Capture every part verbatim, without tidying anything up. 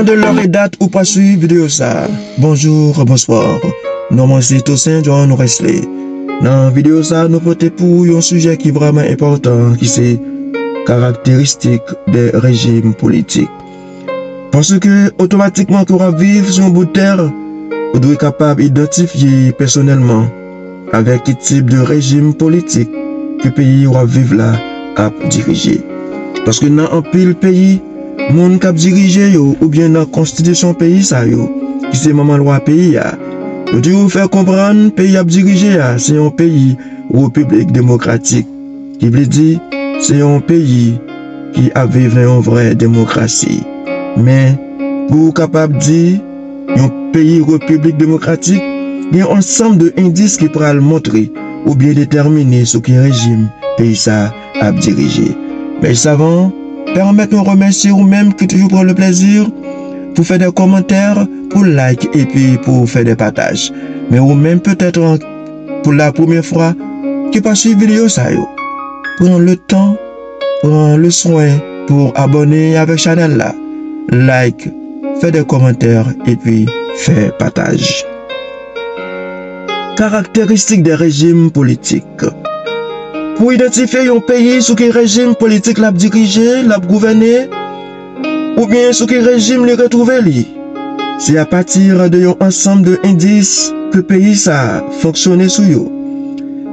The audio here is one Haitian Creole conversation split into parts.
Lè e dat ou pral swiv videyo sa a. Bonjou, bonswa. Non mwen se Toussaint John Wesley. Nan videyo sa a, nou pote pou ou yon sijè ki vrèman enpòtan, ki se karakteristik de rejim politik. Paske otomatikman ke w ap viv sou yon bout tè, ou dwe kapab idantifye pèsonèlman avèk ki tip de rejim politik ke peyi w ap viv la ap dirije. Paske nan anpil peyi, moun k ap dirije yo, oubyen nan konstitisyon peyi sa yo, ki se manman lwa peyi a, yo toujou fè konprann peyi y ap dirije a se yon peyi repiblik demokratik, ki vle di se yon peyi ki ap viv nan yon vrè demokrasi. Men, pou w kapab di yon peyi repiblik demokratik, gen yon ansanm de endis ki pral montre oubyen detèmine sou ki rejim peyi sa ap dirije. Men jis avan, pèmèt mwen remèsye ou menm ki toujou pran le plèzi pou fè de kòmantè, pou like epi pou fè de pataj. Men ou menm petèt pou la premyè fwa ki pa swiv videyo sa yo, pran le tan, pran le swen pou abòne avèk chanèl la, like, fè de kòmantè epi fè pataj. Karakteristik de rejim politik. Pou idantifye yon peyi sou ki rejim politik l ap dirije, l ap gouvène, oubyen sou ki rejim li retwouve li, se apati de yon ansanm de endis ke peyi sa a fonksyone sou yo,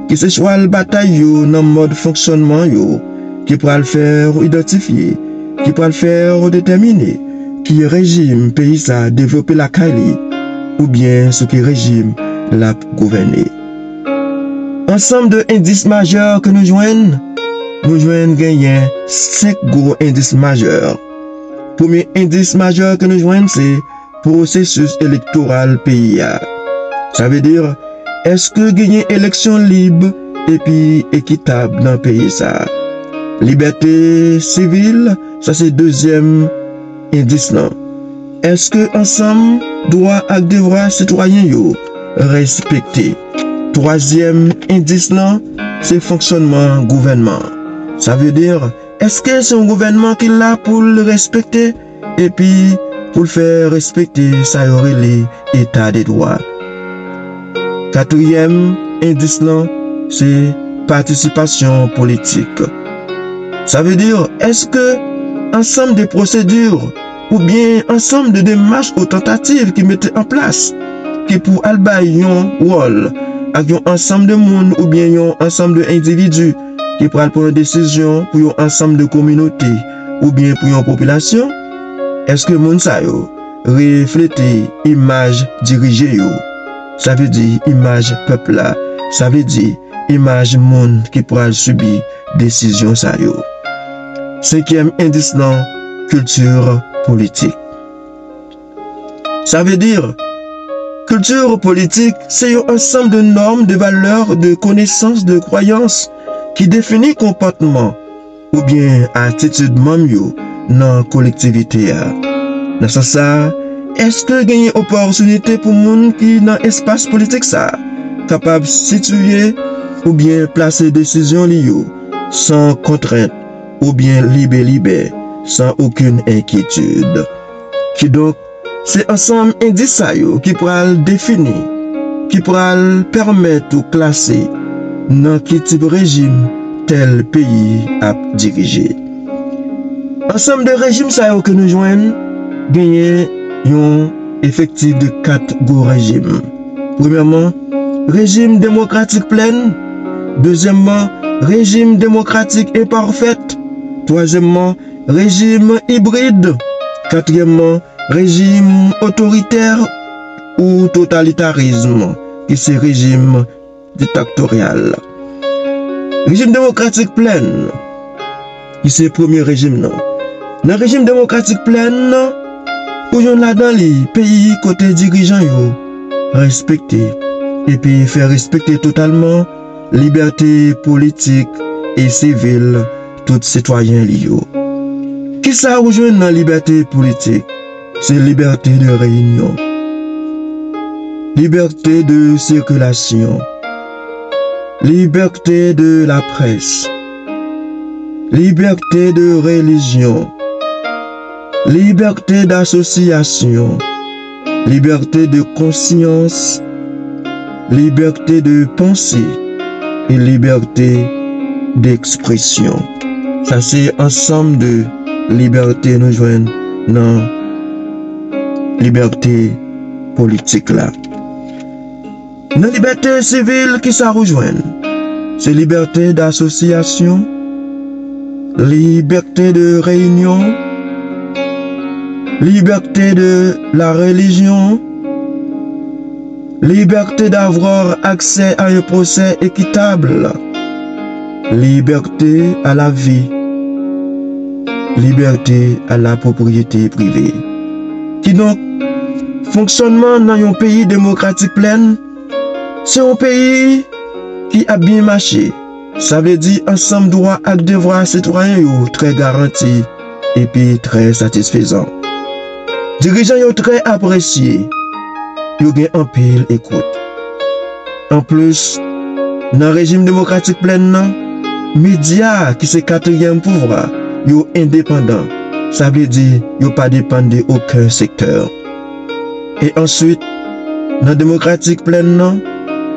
ki se chwa l batay yo nan mòd fonksyònman yo, ki pral fè w idantifye, ki pral fè w detèmine ki rejim peyi sa a devlope lakay li, oubyen sou ki rejim l ap gouvène. Ansanm de endis majè ke nou jwenn, nou jwenn genyen senk gwo endis majè. Premye endis majè ke nou jwenn se pwosesis elektoral peyi a. Sa vle di, èske genyen eleksyon lib epi ekitab nan peyi sa a? Libète sivil, sa se dezyèm endis lan. Èske ansanm dwa ak devwa sitwayen yo respekte? Twazyèm endis lan, se fonksyònman gouvènman. Sa vle di, èske se yon gouvènman ki la pou l respekte epi pou l fè respekte sa yo rele eta de dwa? Katriyèm endis lan, se patisipasyon politik. Sa vle di, èske ansanm de pwosedi oubyen ansanm de demach ou tantativ ki mete an plas, ki pou al bay yon wòl ak yon ansanm de moun oubyen yon ansanm de endividi ki pral pran desizyon pou yon ansanm de kominote oubyen pou yon popilasyon, èske moun sa yo reflete imaj dirije yo? Sa vle di imaj pèp la, sa vle di imaj moun ki pral sibi desizyon sa yo. Senkyèm endis lan, kilti politik. Sa vle di, kilti politik se yon ansanm de nòm, de valè, de konesans, de kwayans ki defini konpòtman oubyen atitid manm yo nan kolektivite a. Nan sans sa a, èske genyen opòtinite pou moun ki nan espas politik sa a kapab sitiye oubyen plase desizyon li yo san kontrent oubyen libelibè, san okenn enkyetid? Kidonk, se ansanm endis sa yo ki pral defini, ki pral pèmèt ou klase nan ki tip rejim tèl peyi ap dirije. Ansanm de rejim sa yo ke nou jwenn genyen yon efektif de kat gwo rejim. Premyèman, rejim demokratik plèn. Dezyèmman, rejim demokratik enpafèt. Twazyèmman, rejim ibrid. Katriyèmman, rejim otoritè ou totalitarizm, ki se rejim diktatoriyal. Rejim demokratik plèn, ki se premye rejim nan. Nan rejim demokratik plèn nan, ou jwenn ladan li peyi kote dirijan yo respekte epi fè respekte totalman libète politik e sivil tout sitwayen li yo. Kisa ou jwenn nan libète politik? Se libète de reyinyon, libète de sikilasyon, libète de laprès, libète de relijyon, Liberté d'association, liberté de conscience, liberté de pensée et liberté d'expression. Sa se ansanm de libète nou jwenn nan libète politik la. Nan libète sivil, kisa ou jwenn? Se libète d'association, liberté de réunion, liberté de la religion, liberté d'avoir accès à un procès équitable, liberté à la vie, liberté à la propriété privée. Kidonk, fonksyònman nan yon peyi demokratik plèn, se yon peyi ki ap byen mache. Sa vle di ansanm dwa ak devwa sitwayen yo trè garanti epi trè satisfezan. Dirijan yo trè apresye, yo gen anpil ekout. Anplis, nan rejim demokratik plèn nan, medya ki se katriyèm pouvwa yo endepandan. Sa vle di yo pa depann de okenn sektè. E answit, nan demokratik plèn nan,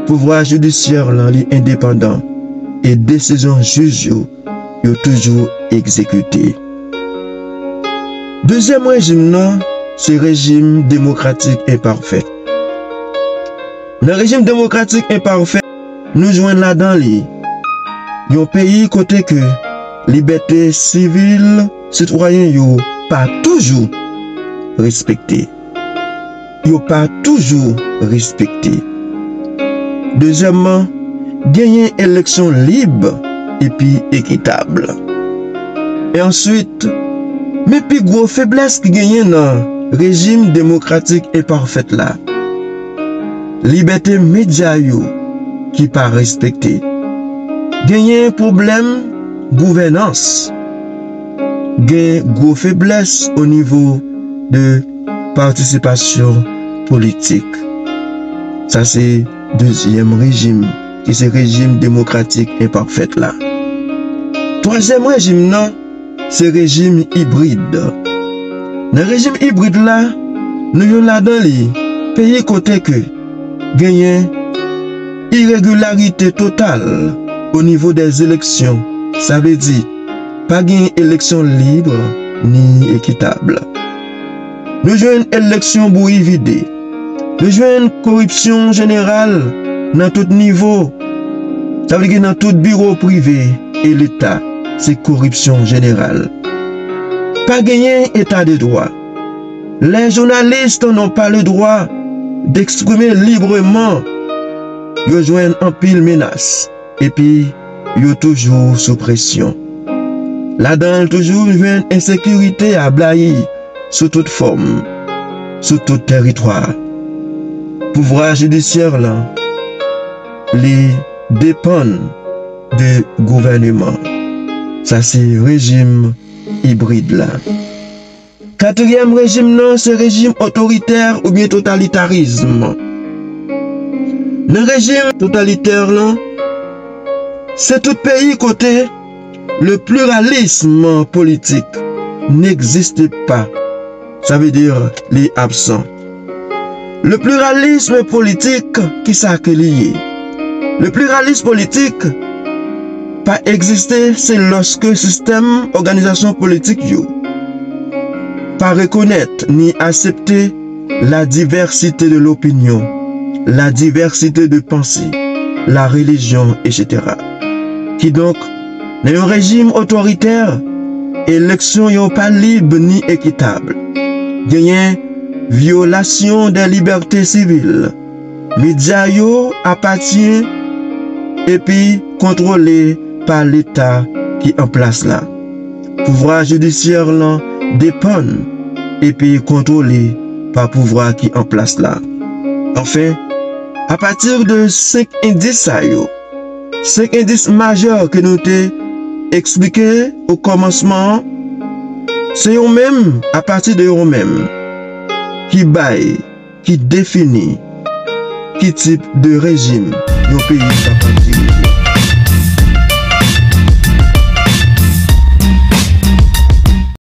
pouvwa jidisyè lan li endepandan e desizyon jij yo, yo toujou egzekite. Dezyèm rejim nan, se rejim demokratik enpafè. Nan rejim demokratik enpafè, nou jwenn ladan li yon peyi kote ke libète sivil sitwayen yo pa toujou respekte. Yo pa toujou respekte. Dezyèmman, genyen eleksyon lib epi ekitab. E answit, men pi gwo feblès ki genyen nan rejim demokratik enpafèt la, libète medya yo ki pa respekte. Genyen pwoblèm gouvènans. Gen gwo feblès o nivo de patisipasyon politik. Sa se dezyèm rejim, ki se rejim demokratik enpafèt la. Twazyèm rejim nan, se rejim ibrid. Nan rejim ibrid la, nou jwenn ladan li peyi kote ke genyen iregilarite total o nivo dè eleksyon. Sa vle di, pa gen eleksyon lib ni ekitab. Nou jwenn eleksyon bouyi vide. Nou jwenn koripsyon jeneral nan tout nivo. Sa vle di nan tout biwo prive e leta, se koripsyon jeneral. Pa genyen eta de dwa. Les journalistes n'ont pas le droit d'exprimer librement. Yo jwenn anpil menas, epi yo toujou sou presyon. Ladan l toujou jwenn ensekirite a blayi sou tout fòm, sou tout tèritwa. Pouvwa jidisyè lan, li depann de gouvèneman. Sa se rejim ibrid la. Katriyèm rejim nan, se rejim otoritè oubyen totalitarizm. Nan rejim totalitè lan, se tout peyi kote le pluralisme politique n'existe pas. Sa vle di li absan. Le pluralisme politique, kisa ke li ye? Le pluralisme politique pa egziste, se lòske sistèm òganizasyon politik yo pa rekonèt ni aksepte la diversité de l'opinion, la diversité de pensée, la religion, et cetera. Kidonk, nan yon rejim otoritè, eleksyon yo pa lib ni ekitab. Genyen vyolasyon de libète sivil. Medya yo apatyen epi kontwole pa leta ki an plas la. Pouvwa jidisyè lan depann epi kontwole pa pouvwa ki an plas la. Anfen, apati de senk endis sa yo, senk endis majè ke nou te eksplike o kòmansman an, se yo menm, apati de yo menm, ki bay, ki defini ki tip de rejim yon peyi kapab dirije.